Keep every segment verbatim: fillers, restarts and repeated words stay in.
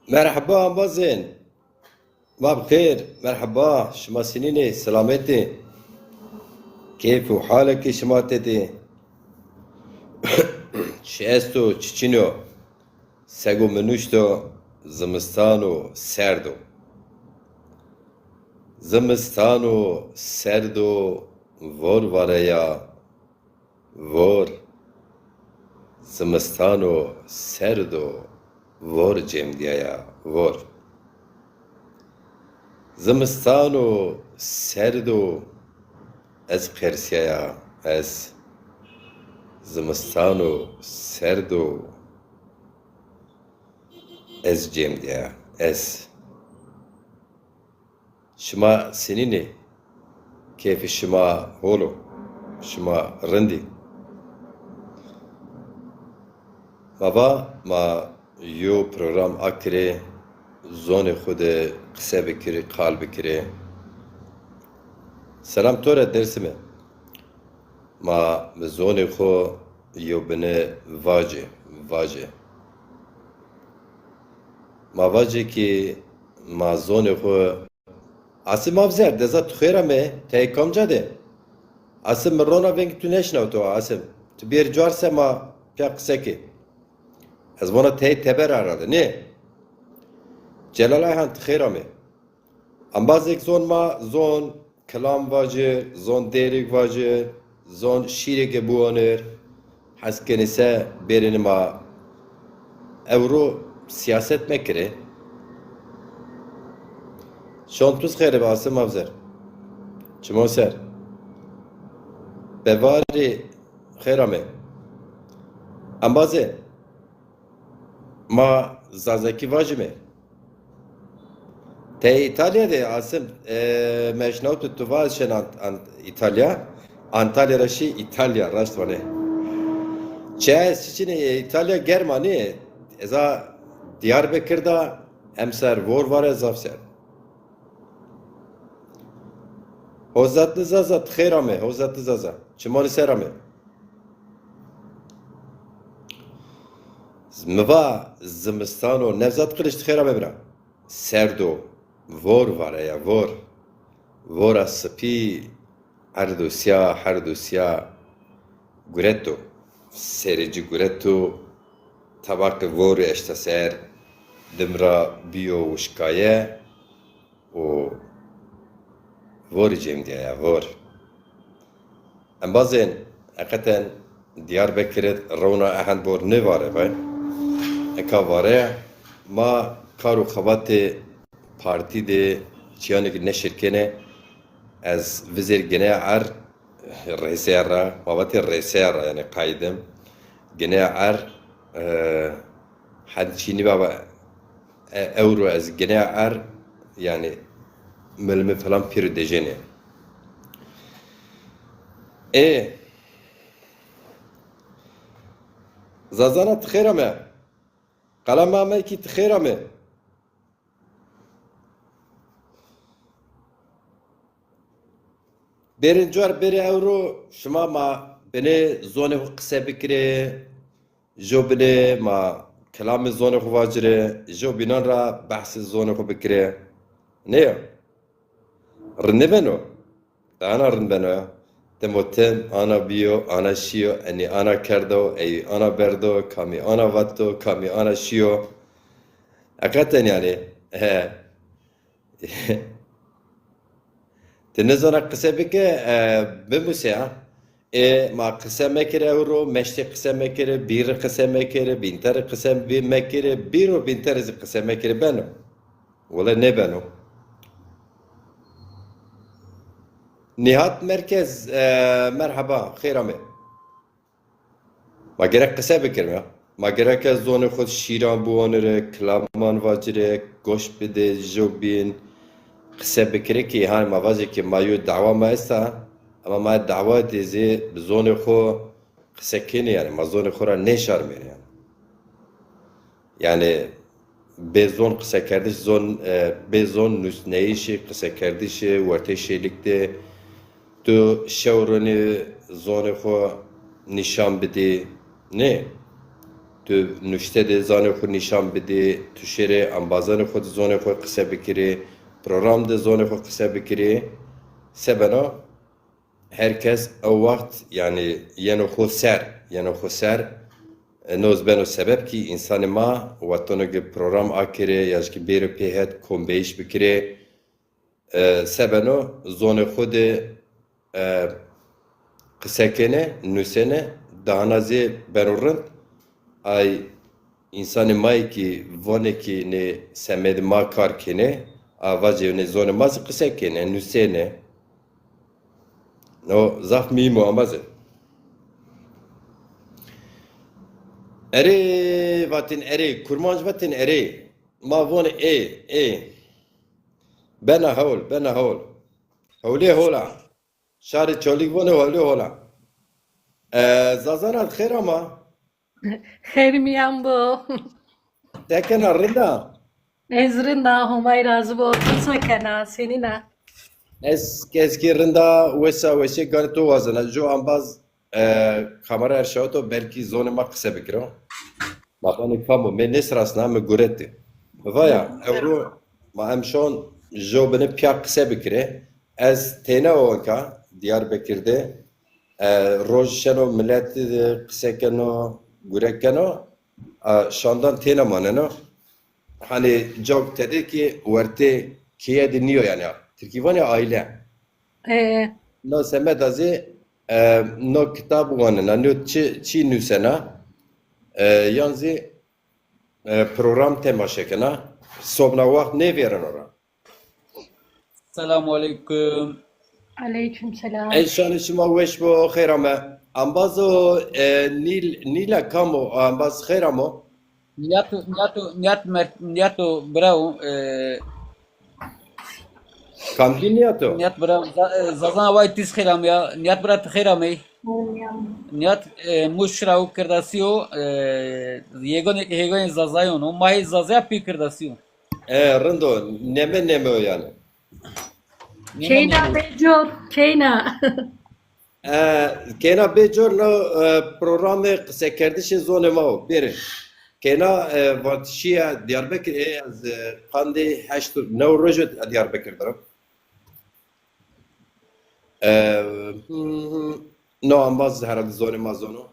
Merheba embazên. Ma bi xêr, merheba, şima sinînê, selametî. Keyf û halekî şima tedî. Çi esto, çi çin o? Sego mi nuşto, zimistan o, serd o. Zimistan o, serd o, vor vareya. Vor. Zimistan o, serd o, vor cemdîyaya, vor. Zimistan o, serd o, ez qersîyaya, ez. Zimistan o, serd o, ez cemdîyaya, ez. Şima senîn ê? Keyfê şima hol o? Şima rind î? Ma va ma yo program akirê, zonê xo de qise bikirê, qal bikirê. Selam to rê Dêrsimî. Ma bi zonê xo yewbîne vacê, vacê. Ma vacê kî ma zonê xo. Asim Avzer, deza tu xêr amê, tey kamca de? Asim, mi rona vengê tu nêşnawto, Asim. Tu bêrî cuar se ma pîya qise kê. Ez vona tey teber herhalde, nê? Celal Ayhan, tu xêr amê. Embazêk zon ma, zon kilam vacir, zon dêrik vacir, zon şîrêke biwanir. Hes kenî se bêrînî ma ewro sîyaset mekirê. Şon tu zî xêr ebe Asim Avzer. Çimon ser. Bevarî xêr amê. Embazê, ma zazakî vajîme. Tey Îtalya de Asim, e, meşnawto tu vaj şen Ant-, Ant-, Îtalya. Antalya ra şî Îtalya, raşt vanê. Çi ez çiçînê, e, Îtalya germ a nê. Eza Diyarbekir da emser vor vare zaf ser. Hozatli Zaza, ti xêr amê, Hozatli Zaza. Çimanî ser amê. Mi va zimistan o, Nevzat Kiliç, ti xêr amê bira. Serd o, vor vare ya, vor. Vora sipî, erd û sîya, herd û sîya gureto. Serê ci gureto, tabaqê vorî eşta ser, dim ra bîyo wişkaye û vorî cemdîyaya, vor. Embazên, heqeten Diyarbekir id rewna ehend bor nêvare be. Eka vare, ma kar û xebatê partî de çîyanêk neşir kenê. Ez vizêr gine er rêseya ra, ma vatê rêseya ra, yanî qaydim. Gine er, e, hend çînî baba, e, ewro ez gine er, yanî milimi falan pêro dejenê. Ê, Zazana ti xêr ame. Qelama me kî ti xêr ame. Bêrên cuar bêrê ewro şima ma binê zonê xo qise bikirê, jo binê ma kilamê zonê xo vacirê, jo bînan ra behsê zonê xo bikirê. Nê ya? Rind nêbeno? Ana rind beno ya. Tim û tim, ana bîyo, ana şîyo, enî ana kerdo, ey ana berdo, kamî ana vato, kamî ana şîyo. Heqeten yanî. He. Ti nêzana qise bike, e, bimuse ya. Ê, ma qise mekir ewro, meştê qise mekir, bîrî qise mekir, bînterî qise bî-, mekir, bîro bînterî zî qise mekir beno. Wele nêbeno. Nîhat Merkez, e, merheba, xêr ame. Ma gerek qise bikirme. Ma gereke zonê xo şîran biwanire, kilaman vacire, goş bide, jo bîn, qise bikire ki, hani ma vacê ki ma yo dawa ma esta, ama ma dawa de zî bi zonê xo qise kenê yanî, ma zonê xo ra nêşarmênê yanî. Yanî bê zon qisekerdiş, zon, e, bê zon nusneyişê, qisekerdişê, wertê şêlik de tu şewronî zonê xo nîşan bidî. Nê? Tu nuşte de zonê xwu nîşan bidî, tu şêrê embazanê xwu de zonê xwu qise bikirî, program de zonê xwu qise bikirî. Se beno? Her kes ew wext, yanî, yeno xwu ser, yeno xwu ser. E, no zî beno sebeb kî însanê ma wextano ke program akerê ya jî kî bêro pê het kombeyîş bikirê. E, se beno, zonê xwu de, e, qise kenê, nusêne, dahana zî beno rind. Ay însanê ma yê kî vonê kî nê semedê ma kar kenê, a vacê nê zonê ma zî qise kenê, nusêne. No zaf muhîm o, embazê. Erê vatên erê, kurmanc vatên erê. Ma vonê ê, ê. Bena hewl, bena hewl. Hewlê hola. Şarê Çolîg vonê hewlê hola. E, Zazana, xêr ama. Xêr mîyan bo. Te kena, rind a? Ez rind a, Homay razî bo. Ti se kena, senîn a? Ez, ez kî rind a, wes a, wesê ganê to wazena. Jo embaz, e, kamera erşawito, belkî zonê ma qise bikiro. Ma vanê kam o, mi nêsirasna, mi guretî. Mi va ya, ewro ma em şon jo binê pîya qise bikirê. Ez têna o enka Diyarbekir de. E, roj şeno milet, e, qise keno, gure keno. E, şandan têna maneno. Hanî cawk tede kî wertê keye de nîyo yanî. Tirkî vanê aile. E. Na semeda zî, e, no kitab wanena, no çi, çî nusena, e, yan zî, e, program temaşe kena, sobna wext nêvêreno ra. Selamu aleykum. Aleykum selam. Ey şanê şima weş bo, xeyr ame. Ambazo, e, Nîl, Nîla kam o? Ambaz xeyr amo? Niyato, Niyato, Niyat Mert, Niyato bravo. E, Kamcî Niyato? Niyat bravo. Za-, e, Zazan Away tiz xeyr ame ya. Niyat bira ti xeyr amey. Niyat, e, Muşra û Kirdasî yo, e, yêgonê, hêgonê Zazayon o. Ma hê Zazaya pî Kirdasî yo. E, rind o. Neme neme o yanî. Neme neme o. Keyna bê cor, keyna. E, keyna bê cor no, e, programê qisekerdişê zonê ma o. Bêrê. Keyna, e, vatişîya Diyarbekir, e, ez, e, qandê heşt û new roj o Diyarbekir der o. E, no embaz herhalde zonê ma zono.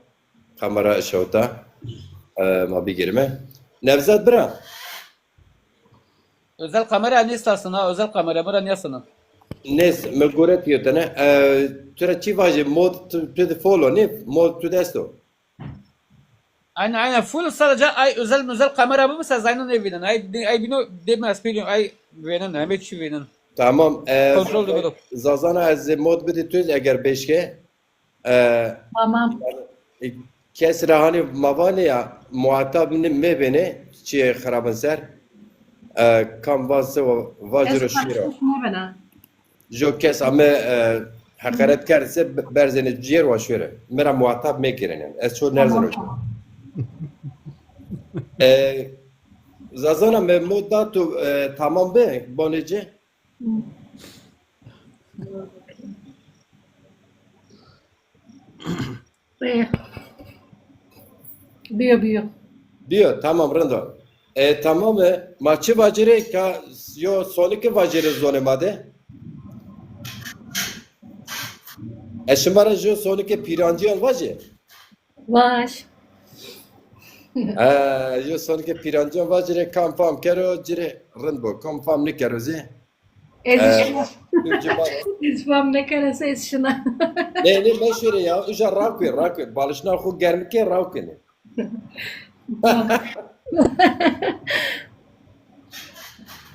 Kamera şewta. E, ma bigêrime. Nevzat bira. Özel kamera nêsasina, özel kamera mi ra nêsina. Nês, mi gore tiyo tene. E, tu ra çi vajê, mod tu, tu de follow, nê? Mod tu de esto. Aynen, aynen. Full sadece ay özel özel kamera mı mesela zaynen ev vênen. Ay, ay bino deme aspiriyon, ay vênen, hemek çi vênen. Tamam. E, Kontrol de budo. Zazana ez mod bidi tüz eger beşke. E, Tamam. E, kes ra hanî ma vanê ya, muhatab ni-, mebêne, çiyê xirabin ser. E, kam vazse o, vaciro şîro. Karşılaşma bana. Jo kes ame, e, heqaret kerdse be-, berzêne cêr wa şêre. Mi ra muhatab mekerêne. Ez ço nerzeno. Tamam. E, Zazana me mod dato, e, tamam be, bonê ci. Hı. E, biyo, biyo. Biyo, tamam, rind o. E, tamam e. Ma çi vacirê ka yo sonike vacirê zonê ma de? E, şima ra jo sonike pîrancîyan vacê? Vaj. E, yo sonike pîrancîyan vacirê, kam fam kero, cirê rind bo. Kam fam nikero zî. Ez şina. Türkçe bak. Ez fam nêkena se ez şina. Ne, ne, meşwere ya. Uca raw ke, raw ke. Balişna xo germ ke, raw ke ne.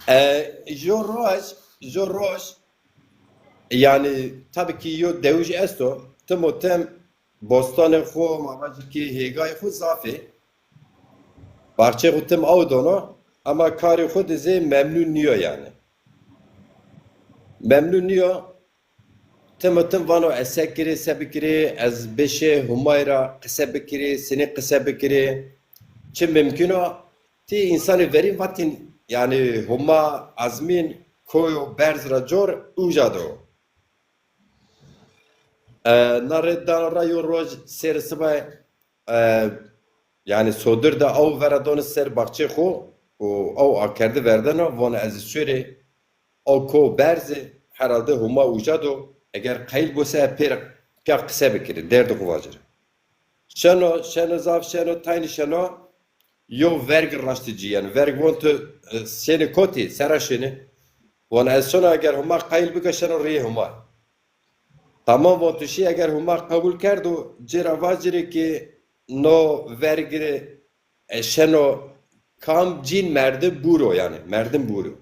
E, jo roj, jo roj. Yani, tabii ki yo dewij esto. Tim o tim bostanê xo, ma vajî ki hêgayê xo zaf ê. Baxçeyê xo tim aw dono, ama karê xo de zê memnun nîyo yani. Memnun nîyo. Tim tim vano ez se kirê, se bikirê, ez bêşê Humay ra qise bikirê, sinî qise bikirê. Çi mimkun o? Ti însanê verîn vatîn, yani Huma, azmîn, koyo berz ra cor, uca do. E, na rê dana ra yo roj sêr sibayê, e, Yanî sodir de aw vera dono ser baxçê xo û aw akerde verdeno, vono ez şorê, aw ko berze, herhalde Huma uca do. Eger qayîl bo se pêr pîya qise bikirî, derdê xo vacirî. Şeno, şeno, zaf şeno, taynî şeno, yo verg raştî ci yeno. Verg von tu, e, şenî kotî, sera şenî? Von ez şeno, eger Huma qayîl bika şeno rîyê Huma. Tamam, von tu şî, eger Huma qebul kerdo, ci ra vacirê ki no vergî rê, e, şeno kamcîn merdim buro, yanî merdim buro.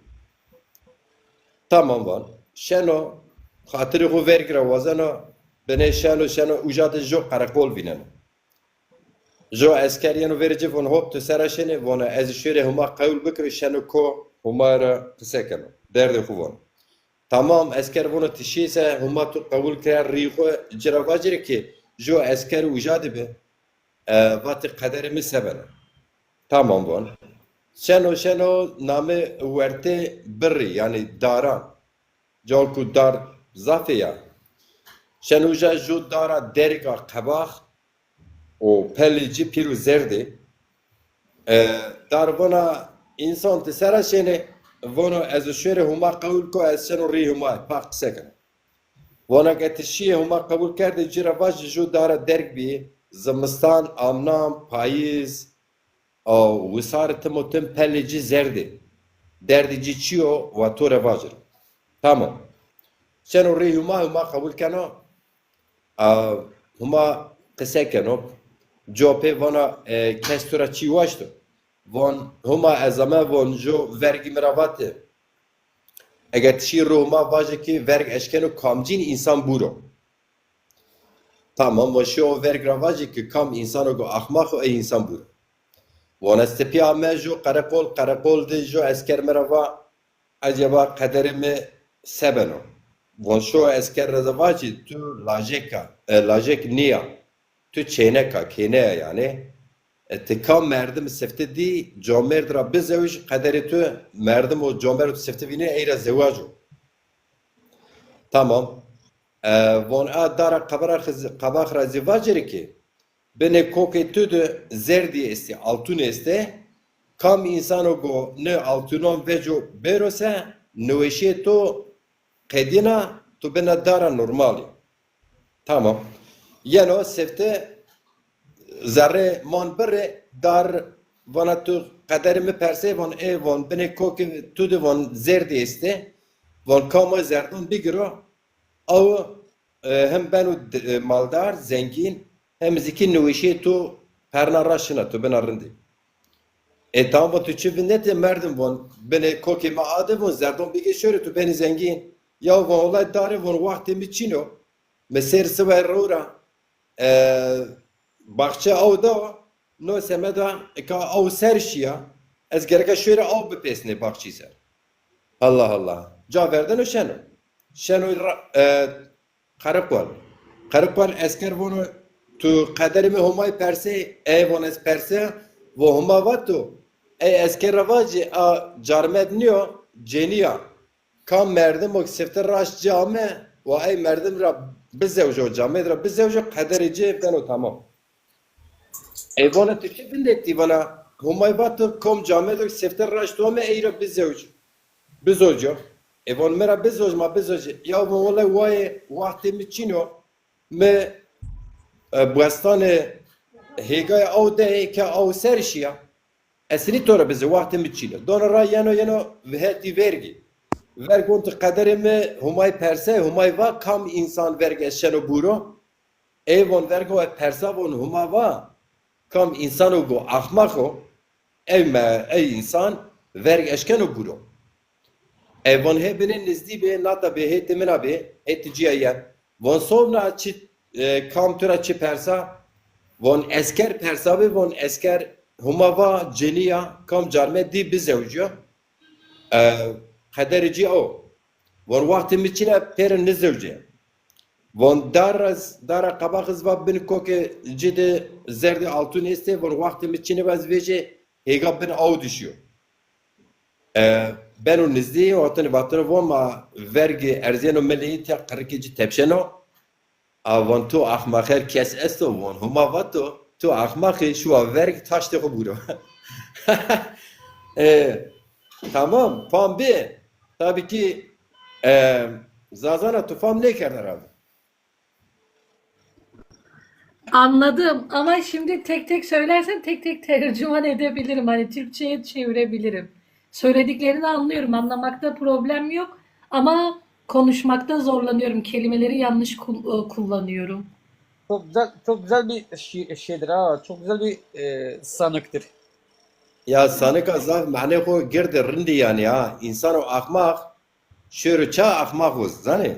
Tamam, von şeno, xatirê xo vergî ra wazeno, binê şeno, şeno uca de jo qereqol vîneno. Jo esker yeno verê ci, von hop tu sera şenî? Vono ez şorê Huma qewul bikiro, şeno ko Huma ra qise keno, derdê xo vono. Tamam, esker vono ti şî se Huma tu qewul kerd rî xo, ci ra vacirê ki jo esker uca de bi, e, vatê qederê mi se beno. Tamam, von şeno, şeno namê wertê birrî, yanî daran. Cal ku dar zafê ya. Şeno uca, ju dara derg a qebax û pelê ci pîr û zerdê. E, dar vona însan ti sera şenê? Vono ez şorê Huma qewul ko, ez şeno rî Huma, pa qise keno. Vona ke ti şîyê Huma qebul kerdê, ci ra vajî ju dara derg bî, zimistan, amnan, payîz, a wisarê tim û tim pelê ci zerdê. Derdê ci çi yo, wa to re vajir. Tamam. Şeno rê Huma, Huma qebul keno. A, Huma qise keno. Copê vana, e, kes to ra çi waşto? Von, Huma ez ame, von, jo vergî mi ra vate. Eger ti şî rê Huma vajê ki verg eşkeno kamcîn însan buro. Tamam, wa şî o verg ra vajê ki kam însano go axmax o, ey însan buro. Von ez tepîya ame jo qereqol, qereqol de jo esker mi ra va, eceba qederê mi se beno? Von şo esker ra de vajî tu lajek a, e, lajek nîya. Tu çênek a, kêne ya yanî. E, ti kam merdim sifte dî, comêrd ra bizewj, qederê tu merdim û comêrd sifte vînê, ey ra zewac o. Tamam. E, von a dara qebara xiz-, qebax ra zî vacirê ki, binê kokê tu de zerdî estê, altun estê, kam însano go nê altunan veco bêro se, niweşîyê to qedîna, tu bina dara normalî. Tamam. Yeno sifte zerrê man birê, dar vana tu qederê mi persê, von ê, von binê kokê tu de, von zerdî estê, von kam o zerdan bigiro, aw, e, hem beno d-, e, maldar, zengîn, hem zî ki niweşîyê tu perna ra şina, tu bina rindî. E, tamam, tu çi vindetê merdim, von binê kokê mi a de, von zerdan bigê şorê, tu benî zengîn. Ya von olay darê, von wextê mi çin o. Mi sêr siway rew ra, e, baxçe aw da, no semeda eka aw ser şîya, ez gereka şoyra aw bipêsnê baxçî ser. Allah Allah. Ca verdeno şeno. Şeno ra-, e, qereqol. Qereqol esker vono, tu qederê mi Homay persê? Ey von ez persê. Vo Homa vato, ey esker ra vacî a carmed nîyo, cenî ya. Kam merdimo ke sifte raşt ci ame, wa ey merdim ra bizewjo, camed ra bizewjo, qederê ci beno tamam. Ey vana tu çi vindetî? Vana Homay vato kom camedo ke sifte raşt ame, ey ra bizewj. Bizewjo. Ey von mi ra bizewj, ma bizewj. Ya von wele wayê wextê mi çin o. Mi, e, buestanê hêgayê aw de ke aw ser şîya. Ez nî to ra bizê, wextê mi çin o. Dono ra yeno, yeno hetî vergî. Verg von tu qederê mi Homay persê? Homay va kam însan verg eşeno buro? Ey von vergo e persa, von Homa va kam însano go axmax o, ey me-, ey însan verg eşkeno buro. Ey von hê binê nizdî bê, nata bê, hêtê min a bê, hêtê ci ya yen. Von sovna çi, e, kam tu ra çi persa? Von esker persa bê, von esker Homa va cenî ya, kam carme dî bizewjîyo. E, qederê ci o. Von wextê mi çin a, pêrin nizewjê. Von dar ra, dara qebax iz va bin kokê ci de zerdê altun estê, von wextê mi çin a, ez vêjê hêga bin aw dişîyo. E, beno nizdî, wextene vateno von ma vergê erzeno mileyî, tîya qirikê ci tepşeno. A von to axmaxer kes esto? Von Homa vato, Tu axmaqî, şuwa verg, taştê xo buro. E, tamam, fam bê. Tabii ki, e, Zazana tu fam nêkerd herhalde. Anladım ama şimdi tek tek söylersen tek tek tercüman edebilirim. Hani Türkçe'ye çevirebilirim. Söylediklerini anlıyorum. Anlamakta problem yok ama konuşmakta zorlanıyorum. Kelimeleri yanlış kul- e, kullanıyorum. Çok güzel, çok güzel bir şi- şeydir ha. Çok güzel bir e, sanıktır. Ya sanika zaf mane xo girdi rindi yani ya. İnsan o axmaq, şöyle ça axmaq o, zani?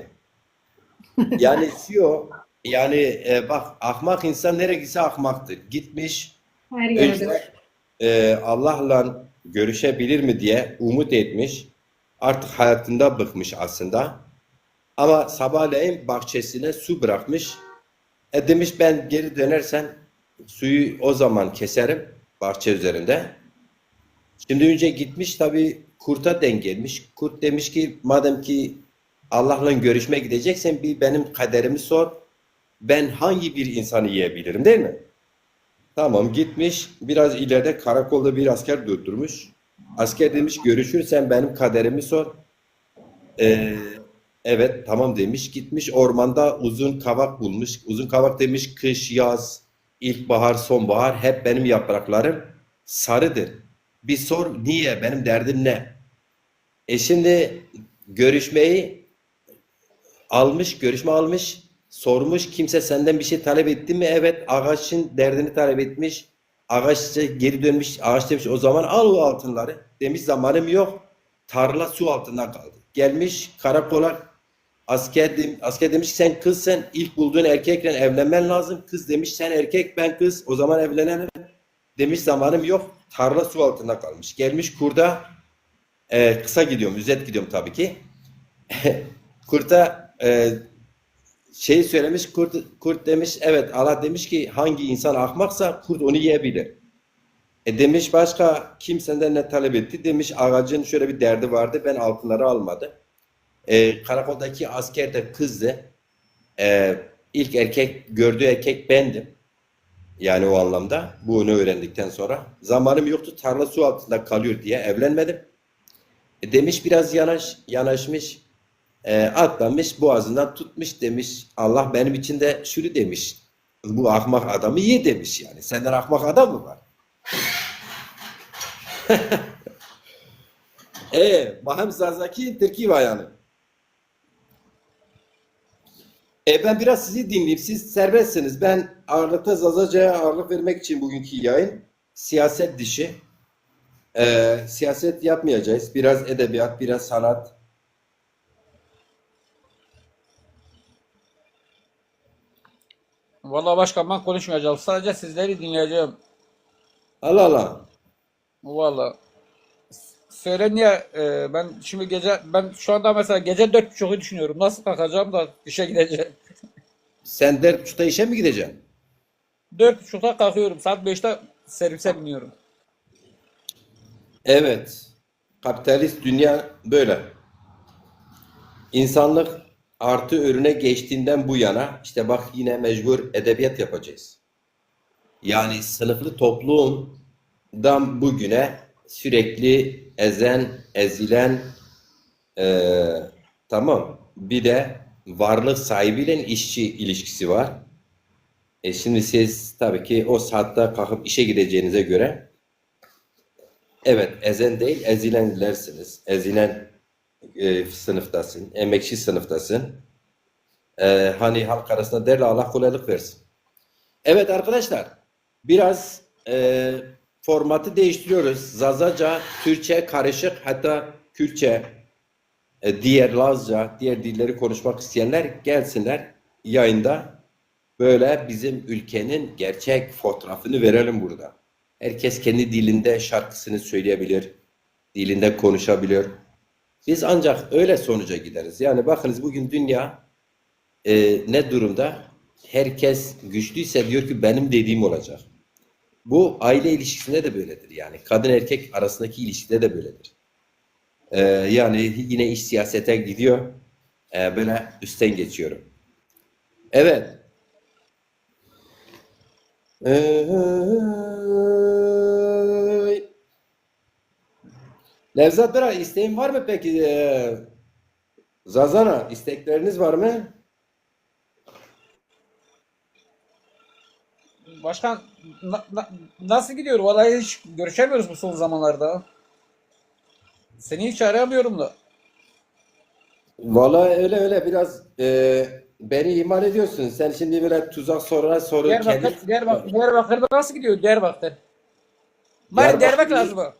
Yani siyo, yani e, bak, axmaq insan nereye gitse axmaktır. Gitmiş, Her yerde. Önce e, Allah'la görüşebilir mi diye umut etmiş. Artık hayatında bıkmış aslında. Ama sabahleyin bahçesine su bırakmış. E, demiş, ben geri dönersem suyu o zaman keserim bahçe üzerinde. Şimdi önce gitmiş tabii, kurta denk gelmiş. Kurt demiş ki, madem ki Allah'la görüşmeye gideceksen bir benim kaderimi sor. Ben hangi bir insanı yiyebilirim, değil mi? Tamam, gitmiş. Biraz ileride karakolda bir asker durdurmuş. Asker demiş, görüşürsen benim kaderimi sor. Ee, evet, tamam demiş. Gitmiş, ormanda uzun kavak bulmuş. Uzun kavak demiş, kış, yaz, ilkbahar, sonbahar hep benim yapraklarım sarıdır. Bir sor, niye, benim derdim ne? E şimdi görüşmeyi almış, görüşme almış, sormuş, kimse senden bir şey talep etti mi? Evet, ağaçın derdini talep etmiş. Ağaç işte geri dönmüş, ağaç demiş, o zaman al o altınları. Demiş, zamanım yok. Tarla su altında kaldı. Gelmiş karakola, asker, de- asker demiş ki, sen kızsın, ilk bulduğun erkekle evlenmen lazım. Kız demiş, sen erkek, ben kız, o zaman evlenelim. Demiş, zamanım yok. Tarla su altında kalmış. Gelmiş kurda, e, kısa gidiyorum, özet gidiyorum tabii ki. Kurta e, şey söylemiş, kurt, kurt demiş, evet, Allah demiş ki hangi insan ahmaksa kurt onu yiyebilir. E, demiş, başka kim senden ne talep etti? Demiş, ağacın şöyle bir derdi vardı, ben altınları almadım. E, karakoldaki asker de kızdı. E, ilk erkek, gördüğü erkek bendim. Yani o anlamda. Bu onu öğrendikten sonra. Zamanım yoktu, tarla su altında kalıyor diye evlenmedim. E, demiş, biraz yanaş, yanaşmış, e, atlamış, boğazından tutmuş, demiş, Allah benim için de şunu demiş. Bu ahmak adamı ye demiş yani. Senden ahmak adam mı var? E, ma hem Zazakî, Tirkî va yani. E, ben biraz sizi dinleyeyim. Siz serbestsiniz. Ben ağırlıkta Zazaca'ya ağırlık vermek için bugünkü yayın. Siyaset dışı. E, siyaset yapmayacağız. Biraz edebiyat, biraz sanat. Vallahi başkan, ben konuşmayacağım. Sadece sizleri dinleyeceğim. Allah Allah. Vallahi. Söyle niye? E, ben şimdi gece, ben şu anda mesela gece dört buçuğu düşünüyorum. Nasıl kalkacağım da işe gideceğim. Sen dört buçukta işe mi gideceksin? Dört buçukta kalkıyorum. Saat beşte servise biniyorum. Evet. Kapitalist dünya böyle. İnsanlık artı ürüne geçtiğinden bu yana işte bak, yine mecbur edebiyat yapacağız. Yani sınıflı toplumdan bugüne sürekli ezen, ezilen, e, tamam, bir de varlık sahibiyle işçi ilişkisi var. E şimdi siz tabii ki o saatte kalkıp işe gideceğinize göre, evet, ezen değil, ezilenlersiniz. Ezilen e, sınıftasın, emekçi sınıftasın. E, hani halk arasında derler, Allah kolaylık versin. Evet arkadaşlar, biraz e, formatı değiştiriyoruz. Zazaca, Türkçe karışık, hatta Kürtçe, e, diğer Lazca, diğer dilleri konuşmak isteyenler gelsinler yayında. Böyle bizim ülkenin gerçek fotoğrafını verelim burada. Herkes kendi dilinde şarkısını söyleyebilir, dilinde konuşabilir. Biz ancak öyle sonuca gideriz. Yani bakınız, bugün dünya e, ne durumda? Herkes güçlüyse diyor ki benim dediğim olacak. Bu aile ilişkisinde de böyledir yani. Kadın erkek arasındaki ilişkide de böyledir. E, yani yine iş siyasete gidiyor. E, böyle üstten geçiyorum. Evet. Ey. Nevzat Bira, isteğin var mı peki? Ee, Zazana, istekleriniz var mı? Başkan, na- na- nasıl gidiyor? Vallahi hiç görüşemiyoruz bu son zamanlarda. Seni hiç arayamıyorum da. Vallahi öyle öyle biraz e, beni ihmal ediyorsun. Sen şimdi böyle tuzak sorular soru Diyarbakır, kendi Diyarbakır, Diyarbakır'da nasıl gidiyor Diyarbakır? Bari Diyarbakır Diyarbakır iyi. lazım.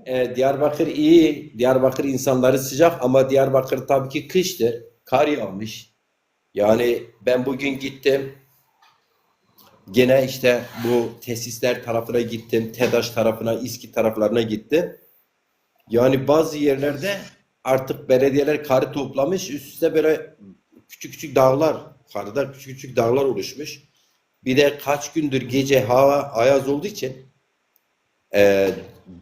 E, Diyarbakır iyi. Diyarbakır insanları sıcak ama Diyarbakır tabii ki kıştır. Kar yağmış. Yani ben bugün gittim. Gene işte bu tesisler tarafına gittim. TEDAŞ tarafına, İSKİ taraflarına gittim. Yani bazı yerlerde artık belediyeler karı toplamış. Üst üste böyle küçük küçük dağlar. Karda küçük küçük dağlar oluşmuş. Bir de kaç gündür gece hava ayaz olduğu için e,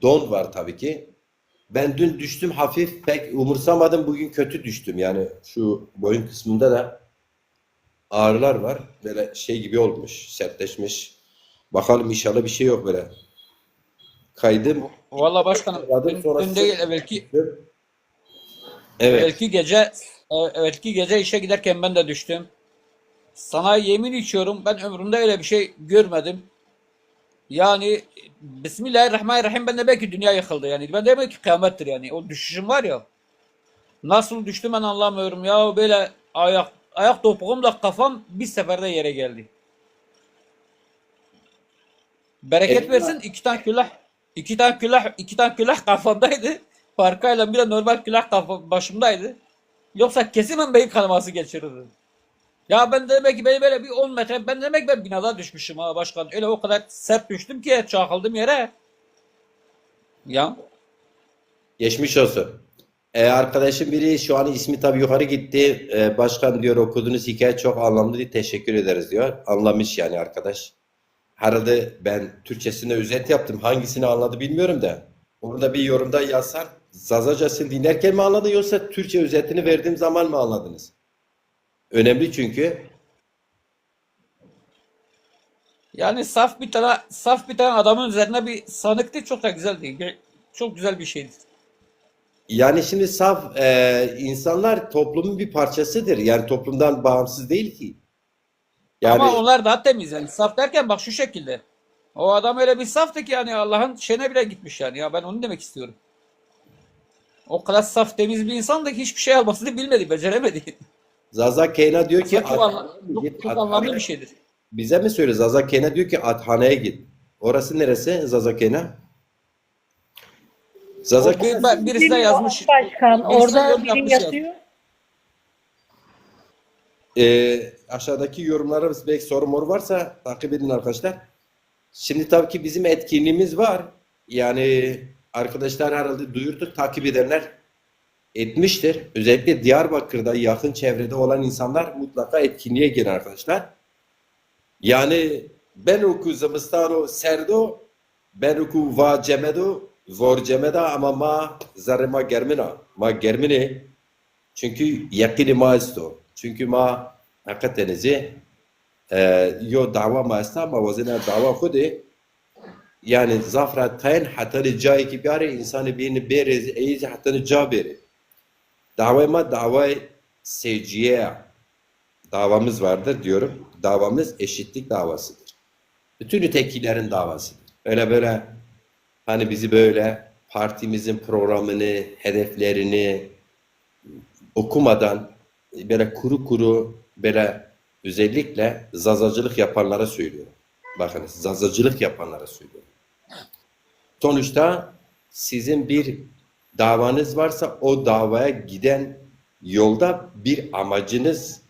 don var tabii ki. Ben dün düştüm hafif, pek umursamadım. Bugün kötü düştüm. Yani şu boyun kısmında da ağrılar var. Böyle şey gibi olmuş, sertleşmiş. Bakalım inşallah bir şey yok böyle. Kaydım. Vallahi başkanım, Kaydım dün, sonra dün değil, evvelki, Evet. evvelki gece, e, evvelki gece işe giderken ben de düştüm. Sana yemin içiyorum, ben ömrümde öyle bir şey görmedim. Yani Bismillahirrahmanirrahim, ben de belki dünya yıkıldı yani. Ben demek ki kıyamettir yani. O düşüşüm var ya. Nasıl düştüm ben anlamıyorum ya. Böyle ayak ayak topuğumla kafam bir seferde yere geldi. Bereket Eyvallah. Versin, iki tane külah, iki tane külah, iki tane külah kafamdaydı. Parkayla bir de normal külah kafa, başımdaydı. Yoksa kesin ben beyin kanaması geçirirdim. Ya ben demek ki beni böyle bir on metre, ben demek ben binada düşmüşüm ha başkan. Öyle o kadar sert düştüm ki çakıldım yere. Ya. Geçmiş olsun. E, arkadaşım biri şu an ismi tabii yukarı gitti. E, başkan diyor okuduğunuz hikaye çok anlamlı diye teşekkür ederiz diyor. Anlamış yani arkadaş. Herhalde ben Türkçesine özet yaptım. Hangisini anladı bilmiyorum da. Onu da bir yorumda yazsan Zazacasını dinlerken mi anladın yoksa Türkçe özetini verdiğim zaman mı anladınız? Önemli çünkü. Yani saf bir tane saf bir tane adamın üzerine bir sanıktı, çok da güzeldi. Ge- Çok güzel bir şeydi. Yani şimdi saf e, insanlar toplumun bir parçasıdır. Yani toplumdan bağımsız değil ki. Yani Ama onlar daha temiz yani. Saf derken bak şu şekilde. O adam öyle bir saftı ki yani Allah'ın şeyine bile gitmiş yani. Ya ben onu demek istiyorum. O kadar saf temiz bir insandı ki hiçbir şey yapmasını bilmedi, beceremedi. Zaza Keyna diyor ki Aslında çok, anla- "Athaneye mi çok, git, çok anlamlı athaneye." Bir şeydir. Bize mi söylüyor? Zaza Keyna diyor ki "Athaneye git." Orası neresi Zaza Keyna? Zaza O bir, Keyna, birisi de yazmış. Başkan, Birisi de orada yorum biri yapmış ya. Yazıyor. e, aşağıdaki yorumlara belki soru moru varsa takip edin arkadaşlar. Şimdi tabii ki bizim etkinliğimiz var. Yani arkadaşlar herhalde duyurduk, takip edenler etmiştir. Özellikle Diyarbakır'da yakın çevrede olan insanlar mutlaka etkinliğe gelin arkadaşlar. Yani ben oku zimistano serdo, ben oku va cemedo, vor cemeda ama ma zerre ma germina. Ma germine. Çünkü yeqînê ma esto. Çünkü ma heqeten zî e, yo dawa ma esta, ma wazena dawa xwu de, yani zaf ra tayn hetanî cayê ki biyarê, insanê bêrî bêrê, ey zî hetanî ca bêrê. Dawayê ma dawayê sêcîye ya. Davamız vardır diyorum. Davamız eşitlik davasıdır. Bütün ötekilerin davasıdır. Öyle böyle hani bizi böyle partimizin programını, hedeflerini okumadan böyle kuru kuru böyle özellikle zazacılık yapanlara söylüyorum. Bakınız, zazacılık yapanlara söylüyorum. Sonuçta sizin bir davanız varsa o davaya giden yolda bir amacınız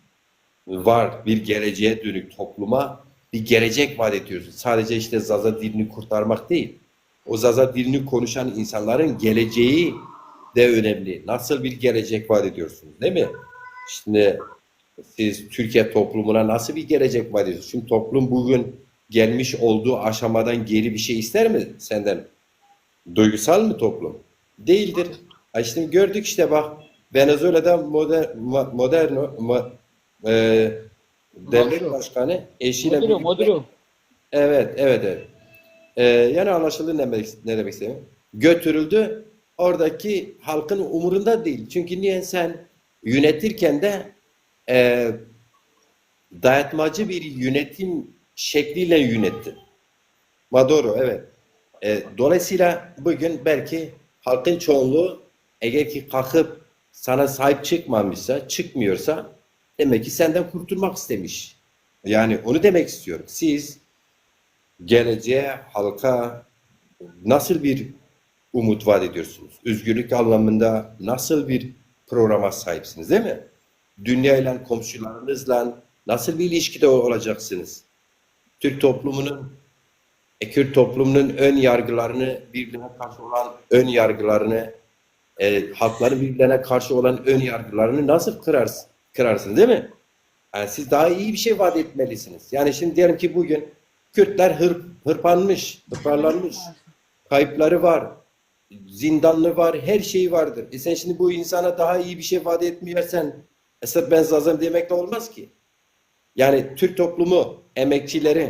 var. Bir geleceğe dönük topluma bir gelecek vaat ediyorsunuz. Sadece işte Zaza dilini kurtarmak değil. O Zaza dilini konuşan insanların geleceği de önemli. Nasıl bir gelecek vaat ediyorsunuz, değil mi? Şimdi siz Türkiye toplumuna nasıl bir gelecek vaat ediyorsunuz? Şimdi toplum bugün gelmiş olduğu aşamadan geri bir şey ister mi senden? Duygusal mı toplum? Değildir. Ha şimdi gördük işte bak Venezuela'da moder, mo- moderno mo- e, devlet Maduro. başkanı eşiyle Maduro, birlikte Maduro. Evet, evet, evet. Ee, yani anlaşıldı ne demek, ne demek istediğim. Götürüldü. Oradaki halkın umurunda değil. Çünkü niye sen yönetirken de e, dayatmacı bir yönetim şekliyle yönettin. Ma doğru, evet. E, dolayısıyla bugün belki halkın çoğunluğu eğer ki kalkıp sana sahip çıkmamışsa, çıkmıyorsa demek ki senden kurtulmak istemiş. Yani onu demek istiyorum. Siz geleceğe, halka nasıl bir umut vaat ediyorsunuz? Özgürlük anlamında nasıl bir programa sahipsiniz, değil mi? Dünyayla, komşularınızla nasıl bir ilişkide ol- olacaksınız? Türk toplumunun, e, Kürt toplumunun ön yargılarını, birbirine karşı olan ön yargılarını, e, halkların birbirlerine karşı olan ön yargılarını nasıl kırarsınız, kırarsınız, değil mi? Yani siz daha iyi bir şey vaat etmelisiniz. Yani şimdi diyelim ki bugün Kürtler hırp, hırpanmış, hırpalanmış, kayıpları var, zindanlı var, her şeyi vardır. E sen şimdi bu insana daha iyi bir şey vaat etmiyorsan, esas ben Zaza'm demekle olmaz ki. Yani Türk toplumu, emekçileri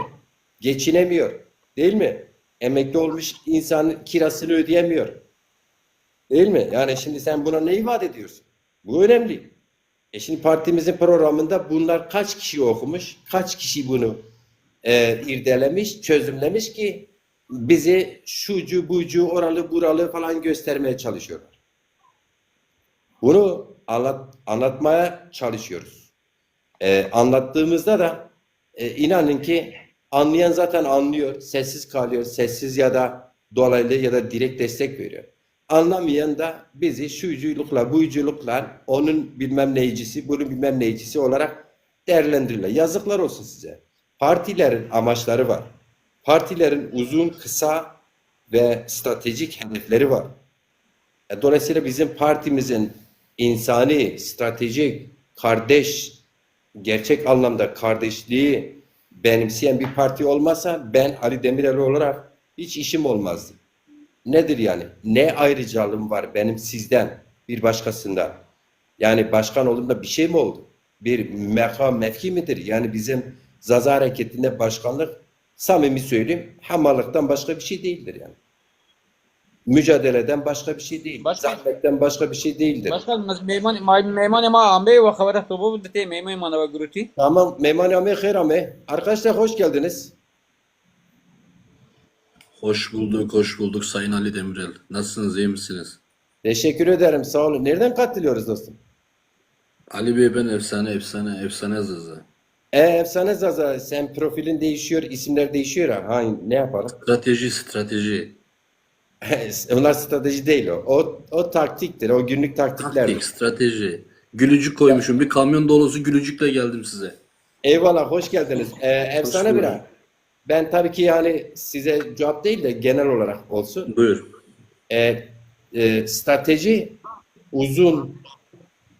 geçinemiyor, değil mi? Emekli olmuş insan kirasını ödeyemiyor, değil mi? Yani şimdi sen buna neyi vaat ediyorsun? Bu önemli. E şimdi partimizin programında bunlar kaç kişi okumuş, kaç kişi bunu e, irdelemiş, çözümlemiş ki bizi şucu bucu, oralı buralı falan göstermeye çalışıyorlar. Bunu anlat, anlatmaya çalışıyoruz. E, anlattığımızda da e, inanın ki anlayan zaten anlıyor, sessiz kalıyor, sessiz ya da dolaylı ya da direkt destek veriyor. Anlamayan da bizi şuculukla, buyculukla onun bilmem neycisi, bunun bilmem neycisi olarak değerlendirirler. Yazıklar olsun size. Partilerin amaçları var. Partilerin uzun, kısa ve stratejik hedefleri var. E, dolayısıyla bizim partimizin insani, stratejik, kardeş, gerçek anlamda kardeşliği benimseyen bir parti olmasa ben Ali Demirel olarak hiç işim olmazdı. Nedir yani? Ne ayrıcalığım var benim sizden, bir başkasından? Yani başkan oldum da bir şey mi oldu? Bir mekam, mevki midir? Yani bizim Zaza Hareketi'nde başkanlık samimi söyleyeyim, hamallıktan başka bir şey değildir yani. Mücadeleden başka bir şey değil. Başkan, zahmetten başka bir şey değildir. Başkan, meyman, meyman ma amey ve xebera to bibite, meyman ma ve guruti. Tamam, meyman amey, xeyr amey. Arkadaşlar hoş geldiniz. Hoş bulduk, hoş bulduk Sayın Ali Demirel. Nasılsınız, iyi misiniz? Teşekkür ederim, sağ olun. Nereden katılıyoruz dostum? Ali Bey, ben Efsane, Efsane, Efsane Zaza. E, Efsane Zaza, sen profilin değişiyor, isimler değişiyor ha. Ha, ne yapalım? Strateji, strateji. Onlar strateji değil o. O, o taktiktir, o günlük taktiklerdir. Taktik, strateji. Gülücük koymuşum. Bir kamyon dolusu gülücükle geldim size. Eyvallah, hoş geldiniz. E, Efsane Bira. Ben tabii ki yani size cevap değil de genel olarak olsun. Buyur. E, e, strateji uzun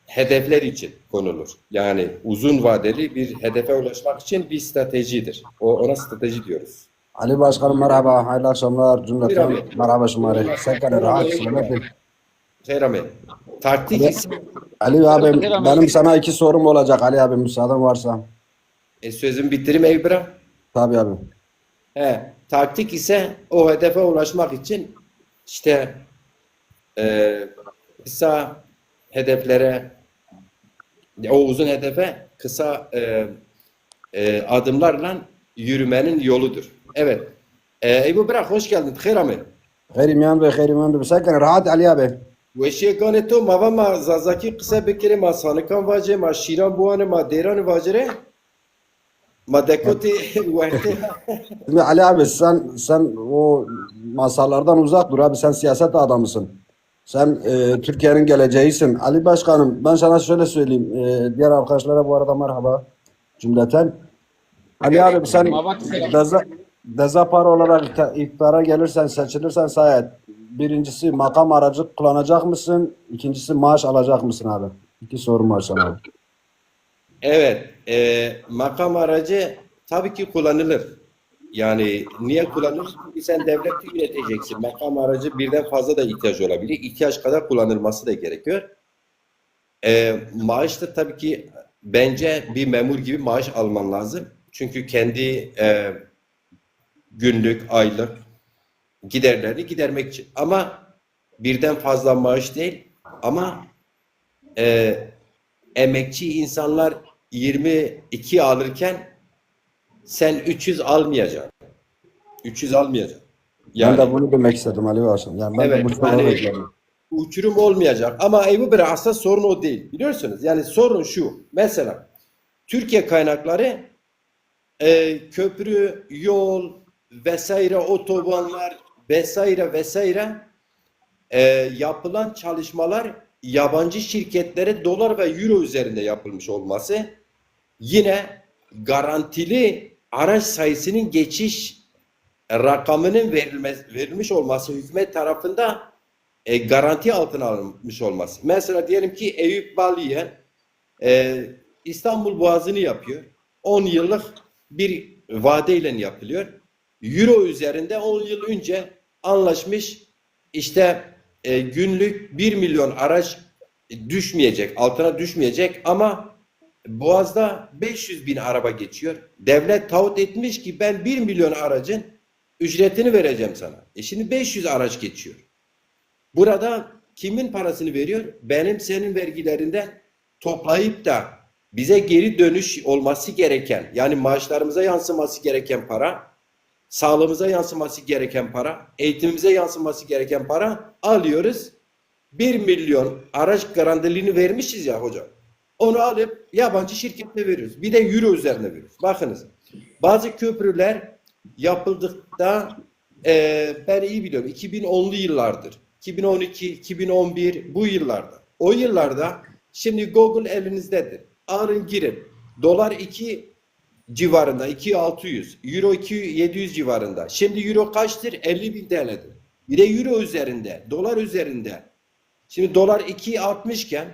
hedefler için konulur. Yani uzun vadeli bir hedefe ulaşmak için bir stratejidir. O, ona strateji diyoruz. Ali Başkanım merhaba, hayırlı akşamlar cümleten. Merhaba şumare. Sen kale rahat, selamet. Xeyr amê. Taktik ise... Ali abi, benim sana iki sorum olacak Ali abi, müsaaden varsa. E, sözümü bitireyim ey bira. Tabii abi. He, taktik ise o hedefe ulaşmak için işte e, kısa hedeflere, o uzun hedefe kısa e, e, adımlarla yürümenin yoludur. Evet. E, Eybo bira, hoş geldin. Xeyr amê. Xeyr îmîyan be, xeyr îmîyan be. Sen kene rahat Ali abi. Weşîye ganê to, ma va ma zazakî qise bikirê, ma sanikan vacê, ma şîran biwanê, ma deyranî vacirê. Ma dekotî wertê. Şimdi Ali abi sen sen o masallardan uzak dur abi, sen siyaset adamısın. Sen e, Türkiye'nin geleceğisin. Ali Başkanım, ben sana şöyle söyleyeyim. E, diğer arkadaşlara bu arada merhaba cümleten. Ali abi sen Deza, Deza Par olarak iktidara gelirsen, seçilirsen Sayet, birincisi makam aracı kullanacak mısın? İkincisi maaş alacak mısın abi? İki sorum var sana abi. Evet, e, makam aracı tabii ki kullanılır. Yani niye kullanılır? Çünkü sen devleti yöneteceksin. Makam aracı birden fazla da ihtiyaç olabilir. İhtiyaç kadar kullanılması da gerekiyor. E, maaş da tabii ki bence bir memur gibi maaş alman lazım. Çünkü kendi e, günlük, aylık giderlerini gidermek için. Ama birden fazla maaş değil, ama e, emekçi insanlar yirmi iki alırken sen üç yüz almayacaksın. üç yüz almayacaksın. Ben de bunu demek istedim Ali Başkan. Yani ben de Evet, bu soruyu yani bekledim. Uçurum olmayacak. Ama Ebu Bey, aslında sorun o değil. Biliyorsunuz, yani sorun şu. Mesela Türkiye kaynakları e, köprü, yol vesaire, otobanlar vesaire vesaire e, yapılan çalışmalar yabancı şirketlere dolar ve euro üzerinde yapılmış olması, yine garantili araç sayısının geçiş rakamının verilmez, verilmiş olması hükümet tarafında e, garanti altına alınmış olması. Mesela diyelim ki Eyüp Baliye e, İstanbul Boğazı'nı yapıyor. on yıllık bir vadeyle yapılıyor. Euro üzerinde on yıl önce anlaşmış, işte e, günlük bir milyon araç düşmeyecek, altına düşmeyecek ama Boğaz'da beş yüz bin araba geçiyor. Devlet taahhüt etmiş ki ben bir milyon aracın ücretini vereceğim sana. E şimdi beş yüz araç geçiyor. Burada kimin parasını veriyor? Benim senin vergilerinden toplayıp da bize geri dönüş olması gereken, yani maaşlarımıza yansıması gereken para, sağlığımıza yansıması gereken para, eğitimimize yansıması gereken para alıyoruz. Bir milyon araç garantiliğini vermişiz ya hocam. Onu alıp yabancı şirkete veriyoruz. Bir de euro üzerine veriyoruz. Bakınız, bazı köprüler yapıldıkta e, ben iyi biliyorum. iki bin onlu yıllardır. iki bin on iki, iki bin on bir, bu yıllarda. O yıllarda, şimdi Google elinizdedir. Alın girin. Dolar iki civarında, iki altı yüz, Euro iki yedi yüz civarında. Şimdi Euro kaçtır? elli bin T L'dir. Bir de Euro üzerinde, dolar üzerinde. Şimdi dolar iki altmış iken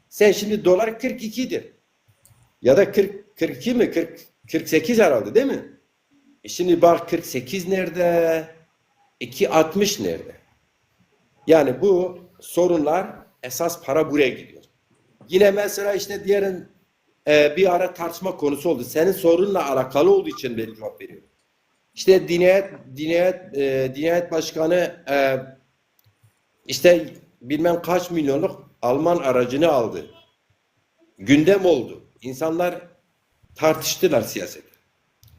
sen şimdi dolar kırk ikidir. Ya da kırk, kırk iki mi? kırk, kırk sekiz herhalde, değil mi? E şimdi bak, kırk sekiz nerede? iki altmış nerede? Yani bu sorunlar, esas para buraya gidiyor. Yine mesela işte diyelim e, bir ara tartışma konusu oldu. Senin sorunla alakalı olduğu için ben cevap veriyorum. İşte Diyanet, Diyanet, e, Diyanet Başkanı e, işte bilmem kaç milyonluk Alman aracını aldı. Gündem oldu. İnsanlar tartıştılar siyaset.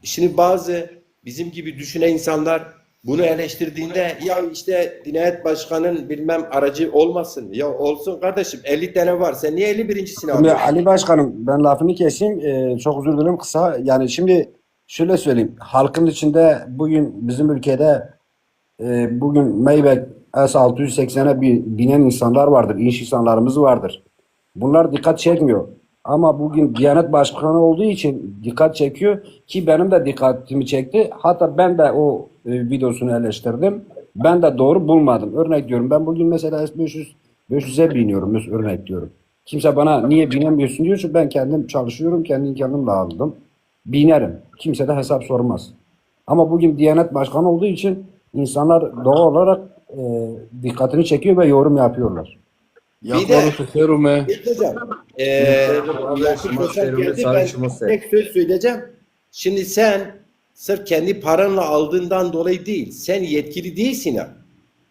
Şimdi bazı bizim gibi düşünen insanlar bunu eleştirdiğinde ya işte Diyanet Başkanı'nın bilmem aracı olmasın. Ya olsun kardeşim, elli tane var. Sen niye elli birincisini Şimdi alıyorsun? Ali Başkanım, ben lafını keseyim. Ee, çok özür dilerim, kısa. Yani şimdi şöyle söyleyeyim. Halkın içinde bugün bizim ülkede e, bugün Maybach S altı yüz seksene bi- binen insanlar vardır. İş insanlarımız vardır. Bunlar dikkat çekmiyor. Ama bugün Diyanet Başkanı olduğu için dikkat çekiyor ki benim de dikkatimi çekti. Hatta ben de o e, videosunu eleştirdim. Ben de doğru bulmadım. Örnek diyorum, ben bugün mesela S beş yüz, beş yüze biniyorum, mes- örnek diyorum. Kimse bana niye binemiyorsun diyor. Çünkü ben kendim çalışıyorum, kendim kendimle aldım. Binerim. Kimse de hesap sormaz. Ama bugün Diyanet Başkanı olduğu için insanlar doğal olarak e, dikkatini çekiyor ve yorum yapıyorlar. Bir de- Yaklaşık serume. Bir hocam, e, Serum, Yakup serum, Hocam geldi, serum, ben serum. tek söz söyleyeceğim. Şimdi sen sırf kendi paranla aldığından dolayı değil, sen yetkili değilsin ya.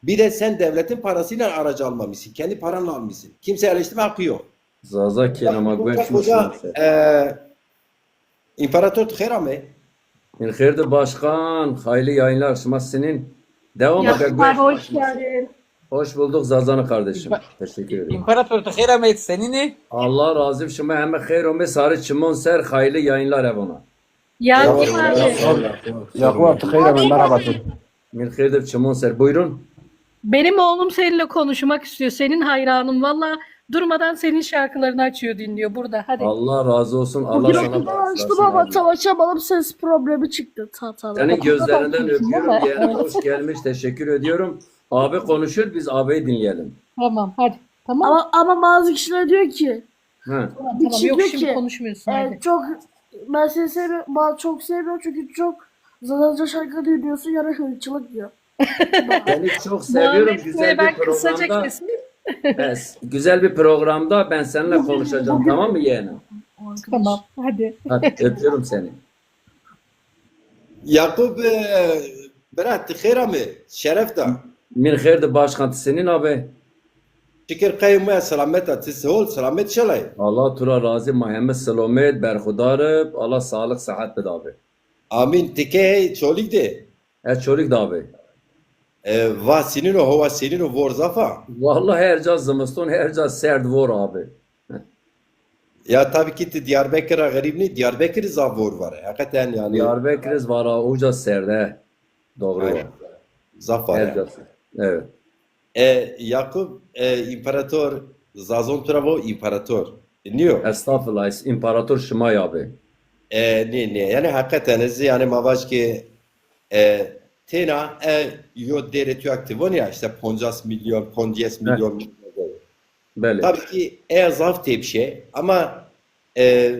Bir de sen devletin parasıyla aracı almamışsın, kendi paranla almışsın. Kimse eleştirme hakkı yok. Zaza kêna ma Hocam, gueş hocam, muşun. e, İmparator, tu xêr amê. Min xêr de başkan, hayırlı yayınlar. Şima sinin. Devam Yakup et. abi, hoş geldin. Hoş bulduk Zazanı kardeşim. Teşekkür ederim. İmparator, tu xêr ameyî, senîn ê? Allah razı olsun. Şima heme xêr omê, sarı çimon ser, hayırlı yayınlar evona. Yakup abi. Yakup abi, xeyr amê, merhaba. Min xêr de çimon ser. Buyurun. Benim oğlum seninle konuşmak istiyor. Senin hayranın. Valla durmadan senin şarkılarını açıyor, dinliyor burada. Hadi. Allah razı olsun. Allah sana Mikrofonu açtım bağışlasın. ama Abla. Çalışamadım, ses problemi çıktı. Ta, ta, Senin gözlerinden öpüyorum. Diğerine hoş gelmiş. Teşekkür ediyorum. Abi konuşuyor. Biz abiyi dinleyelim. Tamam, hadi. Tamam. Ama, ama bazı kişiler diyor ki, Ha. Tamam, bir tamam. kişi Yok, diyor şimdi ki, konuşmuyorsun. e, Hadi. çok ben seni sevmiyorum, bazı çok sevmiyorum çünkü çok Zazaca şarkı dinliyorsun, yarı hırçılık diyor. Seni çok seviyorum. Muhammed Güzel Bey, ben bir kısaca programda. keseyim. Evet, güzel bir programda ben seninle konuşacağım, tamam mı yeğenim? Tamam, hadi. Hadi öpüyorum seni. Yakup, e, bira, ti xêr amê, şeref da. Min xêr de, başkan, ti senîn abê? Şikir qey muya selamet a, ti sihol, selamet şelay. Allah tu ra razî, ma heme selamet, berxudar ib, Allah sağlık, sıhhat bida abê. Amîn, ti ke hey Çolîg de? E, Çolîg de abê. E, va senîn o, howa senîn o, vor zaf a? Vallahi her ca zimiston, her ca serd vor abê. Ya tabii ki ti Diyarbekir ra xerîb nî, Diyarbekir zaf vor vare. Heqeten yani. Diyarbekir vara uca serde. Doğru. Aynen. Zaf vare. Her ca serd. Evet. E, Yakup, e, imparator, Zazon tu ra vo imparator. E, nîyo? Estağfurullah, es-, imparator şima ya be. E, nê, nê. Yani heqeten ez yani ma vaj ki, e, têna, e, yo dêrê tu aktivon ya, işte poncas milyon, poncas milyon. Belê. Tabii ki e zaf tepşe ama, e,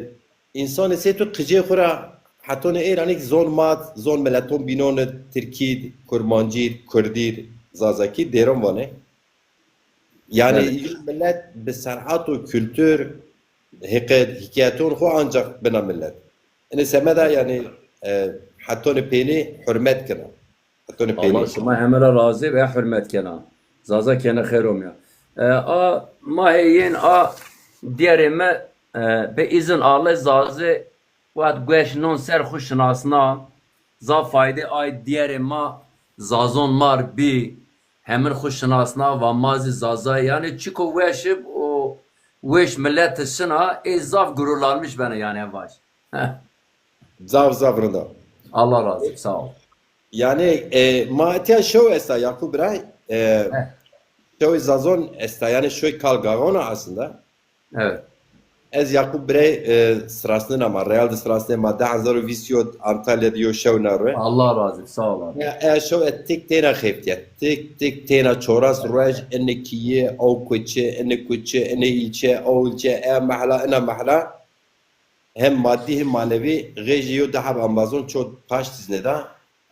însanê sey tu qicê xwu ra hetonê êranî zon ma d, zon mileton bînon id, tirkî d, kurmancî d, kurdî d, zazakî d, dêron vanê. Yanî, belê, yo milet bi serhat û kultur, hiqet, hîkayeton xwu ancax bina milet. Inê semeda, yanî, e, hetonê peynî hurmet kena. Hetonê peynî. Allah şima heme ra razî be, hurmet kena. Zaza kene xêr omya. E, a, ma hê yên a diyarê mi, e, bi îzin Alleh Zazê Wet gueş non ser xwu şinasna, zaf faydê ay diyerê ma Zazon mar bî, hemin xwu şinasna, va ma zî Zazay, yanî çiko weş ib û weş milet şina, ê zaf gururlanmış bena yanî, em vaj. Zaf, zaf rind a. Allah razı, sağ ol. Yanî, e, ma etiya şew esta Yakup Bira, e, şewê Zazon esta, yanî şewê Kal Gaxon a aslında. Evet. Ez Yakup Birey, e, sirasnena ma, real de sirasnê ma, di hezar û vîst yo Antalya de yo şew na ro. Allah razı, sağ ol abi. Ya, e, şew e tik têna xeftîya, tik tik têna çoras ruej, ene kîye, ew kuçe, ene kuçe, ene îlçe, ew îlçe, e mehla, ina mehla. Hem madî hem manevî xêjî yo di heb embazon ço paşt îznê da.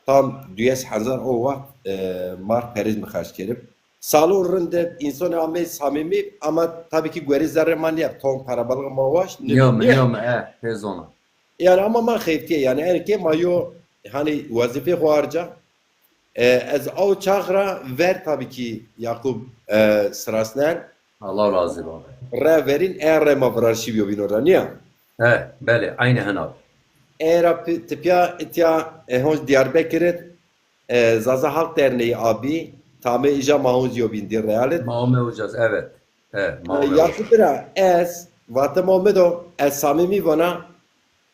Tam duyes hezar o wext, e, mar perêz mi xerc kerib. Salon rind ib, însanê amey samîmî, ama tabii ki guerê zerrê ma nîyeb. Ton parabalığı ma waşt, nîyo mi, nîyo mi, e, pê zona. Yani ama ma xeftîye, yani erkê ma yo, hani wezîfê xo harca. E, ez aw çax ra ver tabii ki Yakup, e, sirasnen. Allah razı olsun. Re verîn, e re ma virarşî bîyo bîno ra, nîya? He, belê, aynı hena. E ra pi-, tipya itya, e, honc Diyarbekir id, e, Zaza Halk Derneği abi, tamê îja ma honc yo bîn di realit. Ma ome ucaz, evet. He, ma ome ucaz. Yakup ra ez, vate ma ome do, ez samimi vana,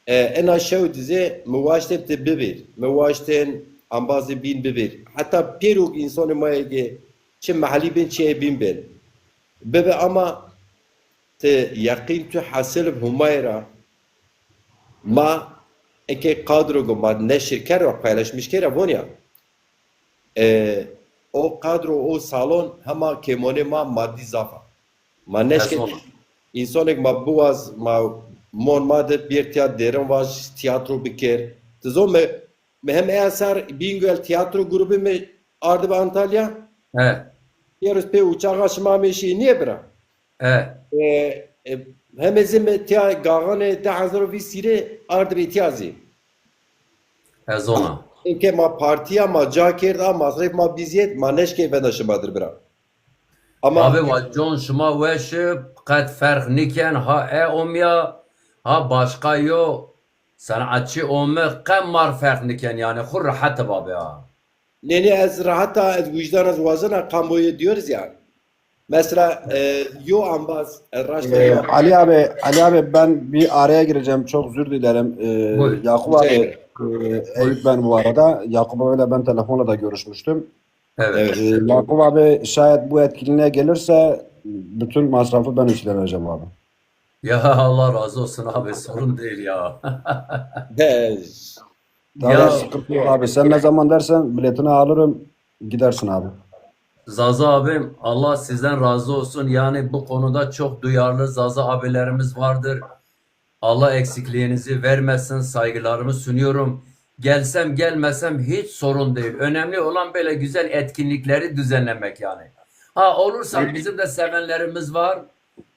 e, ena şew dizê mi waştên ti bibêr, mi waştên ambazê bîn bibêr. Heta pêro însanê ma yê çi mehellî bên, çi ê bîn bên. Bibe ama ti yeqîn tu hesil bi Humayê ra ma eke kadro go ma neşir kerd ra paylaşmış kerd ra vonya. E, o kadro, o salon hema kêmonê ma madî zaf a. Ma neşkê însonek ma biwaz, ma mon ma de bir tiya derin vaj tiyatro bikir. Ti zon mi, mi hem eser Bingöl tiyatro grubu mi ardi bi Antalya. He. Yerus pê uçağa şima meşî niye bira? E. E, e, hem ez ê mi tiya gaxanê di hezar û vîst sîrê ard bi tiya zî. Ez ona. Eke ma partiya ma ca kerd, a masref ma bîzîyet, ma neşkê venda şima dir bira. Ama abi, wa con şima weş ib, qet ferq niken, ha e omya, ha başka yo sanatçı omi, qe mar ferq niken, yani xu rehet ib abi ha. Nê, nê, ez rehet a, ez wijdan ez wazena, kamboyê diyoruz ya. Mesela, e, yo ambaz, e, raşt e, yo. Ali abi, Ali abi, ben bir araya gireceğim. Çok özür dilerim. E, buyur. Yakup abi, e, Eyüp ben bu arada. Yakup abiyle ben telefonla da görüşmüştüm. Evet. Evet. E, Yakup abi şayet bu etkinliğe gelirse bütün masrafı ben üstleneceğim abi. Ya Allah razı olsun abi, sorun değil ya. He. Tamam, ya, sıkıntı yok abi. Sen ne zaman dersen biletini alırım, gidersin abi. Zaza abim, Allah sizden razı olsun. Yani bu konuda çok duyarlı Zaza abilerimiz vardır. Allah eksikliğinizi vermesin. Saygılarımı sunuyorum. Gelsem gelmesem hiç sorun değil. Önemli olan böyle güzel etkinlikleri düzenlemek yani. Ha, olursa bizim de sevenlerimiz var.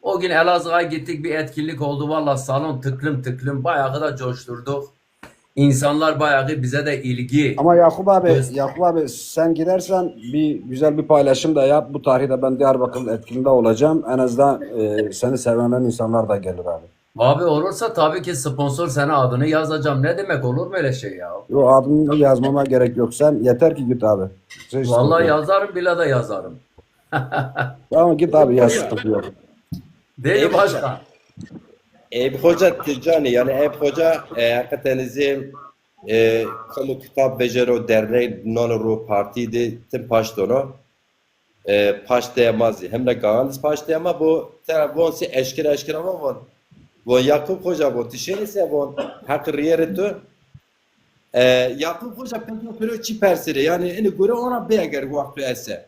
O gün Elazığ'a gittik, bir etkinlik oldu. Valla salon tıklım tıklım, bayağı da coşturduk. İnsanlar bayağı bize de ilgi Ama Yakup abi, göz- Yakup abi sen gidersen bir güzel bir paylaşım da yap. Bu tarihte ben Diyarbakır'ın etkinliğinde olacağım. En azından e, seni sevenler insanlar da gelir abi. Abi olursa tabii ki sponsor senin adını yazacağım. Ne demek, olur mu öyle şey ya? Yok, adını yazmama gerek yok. Sen yeter ki git abi. Hiç sıkıntı Vallahi yok. Yazarım, bile de yazarım. Tamam, git abi, yaz, sıkıntı yok. Değil mi başkan? Eyüp Hoca ti canî, yanî Eyüp Hoca e, heqîqeten zî e, kamu kitab vejero, dernek nano ro, partî de tim paşt dono. E, paşt de ma zî hem de gaxan zî paşt de ma, bo tera von sî eşkera eşkera von von. Von Yakup Hoca, von ti şênî se, von heq riyerê tu. E, Yakup Hoca pek piro çi persirê, yanî ini gore ona bê eger wextu ese.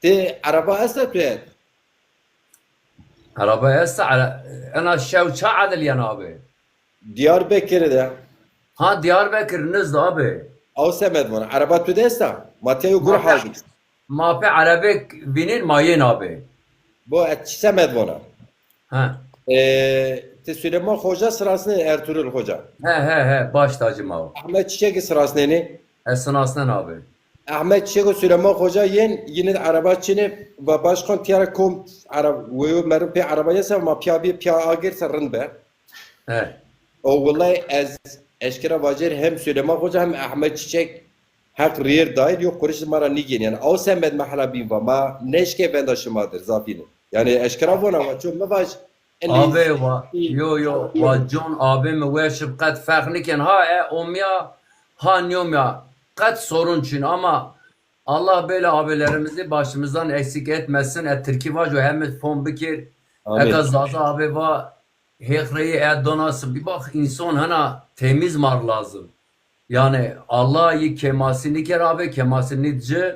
Ti araba esta tu et? Araba esta, ara, ena şew ça edil yen abi? Diyarbekir'e de. Ha, Diyarbekir nizd abi. Aw semed vona. Araba tu de esta? Ma tiya yo gure hal dik. Ma pê erebek vînên ma yên abi. Bo et çi semed vona? Ha. E, ti Süleyman Hoca sirasnê, Ertuğrul Hoca. He he he, baş tacı ma o. Ahmet Çiçek'i sirasnênî? Ez sinasnen abi. Ahmet Çiçek û Süleyman Hoca yên yine araba çinê ve başkan tiyara kom ara weyo merim pê araba yese ma piya bir piya agir se rind be. He. O wulay ez eşkera vacer hem Süleyman Hoca hem Ahmet Çiçek heq riyêr dayîr yo qurişî ma ra nîgên. Yanî aw semed mehla bîn va ma neşke venda şima dir zafîne. Yanî eşkera vona va ço mi vaj. Abi va, yo yo, va con abi mi weşib qet ferq niken. Ha e omya, ha niyomya. Qet sorun çin ama Allah böyle abilerimizi başımızdan eksik etmesin. E Tirkî vajo hemi fon bikir. Eka Zaza abi va hêq reyî e donasib. Bir bak, insan hena temiz mar lazım. Yani Allah yi kemasi niker abi, kemasi nit ci,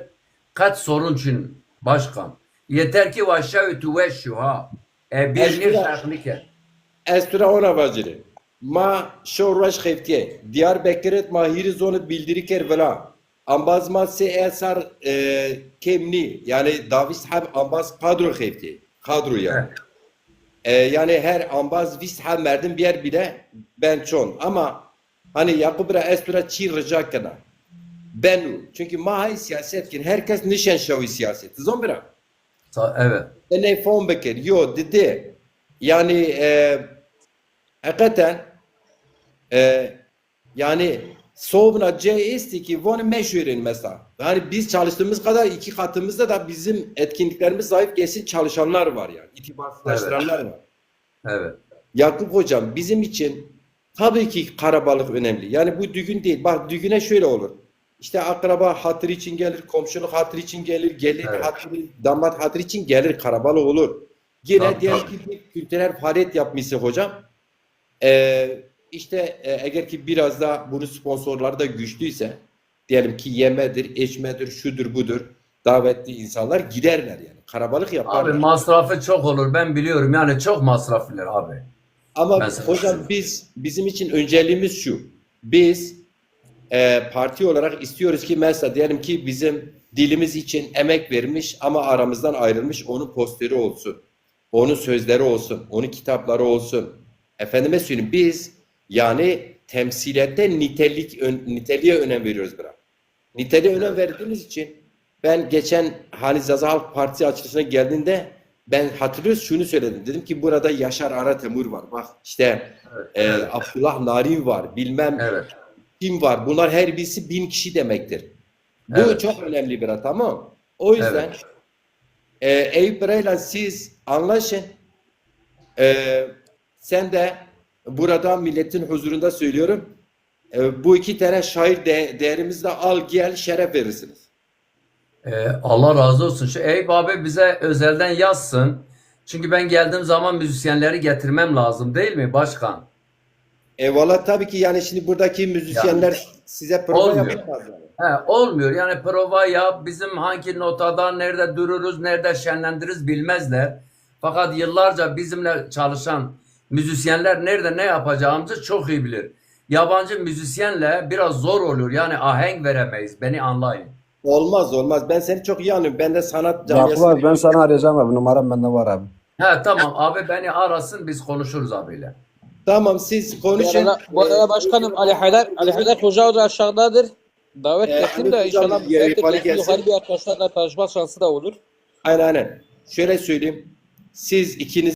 qet sorun çin başkan. Yeter ki wa şewi tu weş şu ha. E bir nîr ferq niker. Ez tu ra ona vacirî. Ma şew roj xeftîye. Diyarbekir id ma hîrî zon id bîldirî kerd vila. Ambaz ma sê esar e, kêm nî. Yanî da vîst heb ambaz kadro xeftîye. Kadro yanî. E, yanî her ambaz vîst heb merdim biyer bîle ben çon. Ama hani Yakup bira ez tu ra çî rica kena. Benu. Çünkü ma hay siyaset kin. Herkes nişen şewî siyaset. Zon bira. Evet. Eney fon bikir. Yo, didi. Yanî e, heqeten e, yanî sobna cê esti ki voni meşhurin mesela. Yani biz çalıştığımız kadar iki katımızda da bizim etkinliklerimiz zayıf geçsin çalışanlar var yani. İtibarsızlaştıranlar var. Evet. Yakup Hocam, bizim için tabii ki karabalık önemli. Yani bu düğün değil. Bak, düğüne şöyle olur. İşte akraba hatırı için gelir, komşuluk hatırı için gelir, gelin Evet. hatırı, damat hatırı için gelir, karabalık olur. Yine Tabii, diyelim tabii. ki bir kültürel faaliyet yapmışsın hocam. Ee, işte e, eğer ki biraz da bunun sponsorları da güçlüyse, diyelim ki yemedir, içmedir, şudur budur, davetli insanlar giderler yani. Karabalık yaparlar. Abi masrafı çok olur, ben biliyorum yani, çok masraflıdır abi. Ama Ben sana hocam söyleyeyim. Biz bizim için önceliğimiz şu. Biz e, parti olarak istiyoruz ki mesela diyelim ki bizim dilimiz için emek vermiş ama aramızdan ayrılmış, onun posteri olsun. Onun sözleri olsun. Onun kitapları olsun. Efendime söyleyeyim, biz yani temsiliyette nitelik, ön- niteliğe önem veriyoruz bira. Niteliğe önem verdiğimiz için ben geçen hani Zaza Halk Partisi açılışına geldiğinde ben hatırlıyoruz şunu söyledim. Dedim ki burada Yaşar Aratemur var. Bak işte e, Abdullah Narin var. Bilmem Evet. kim var. Bunlar her birisi bin kişi demektir. Bu Evet. Çok önemli bira, tamam. O yüzden Evet. e, Eyüp Biray'la siz anlaşın. E, sen de burada milletin huzurunda söylüyorum. E, bu iki tane şair de, değerimizi de al gel şeref verirsiniz. Ee, Allah razı olsun. Şu Eyüp abi bize özelden yazsın. Çünkü ben geldiğim zaman müzisyenleri getirmem lazım, değil mi başkan? E valla tabii ki yani şimdi buradaki müzisyenler size prova Olmuyor. yapamaz yani. He, olmuyor. Yani prova yap, bizim hangi notada, nerede dururuz, nerede şenlendiririz bilmezler. Fakat yıllarca bizimle çalışan müzisyenler nerede ne yapacağımızı çok iyi bilir. Yabancı müzisyenle biraz zor oluyor. Yani ahenk veremeyiz. Beni anlayın. Olmaz olmaz. Ben seni çok iyi anlıyorum. Ben de sanat Yakup abi, camiasında ben sana arayacağım abi. Numaram bende var abi. Ha tamam abi, beni arasın, biz konuşuruz abiyle. Tamam, siz Bu konuşun. arada, bu arada başkanım, Ali Haydar, Ali Haydar Hoca da aşağıdadır. Davet Ee, ettim Ahmet de Hocam, inşallah bir yere belki ifade belki gelsin. Yukarı bir arkadaşlarla tanışma şansı da olur. Aynen, aynen. Şöyle söyleyeyim. Siz ikiniz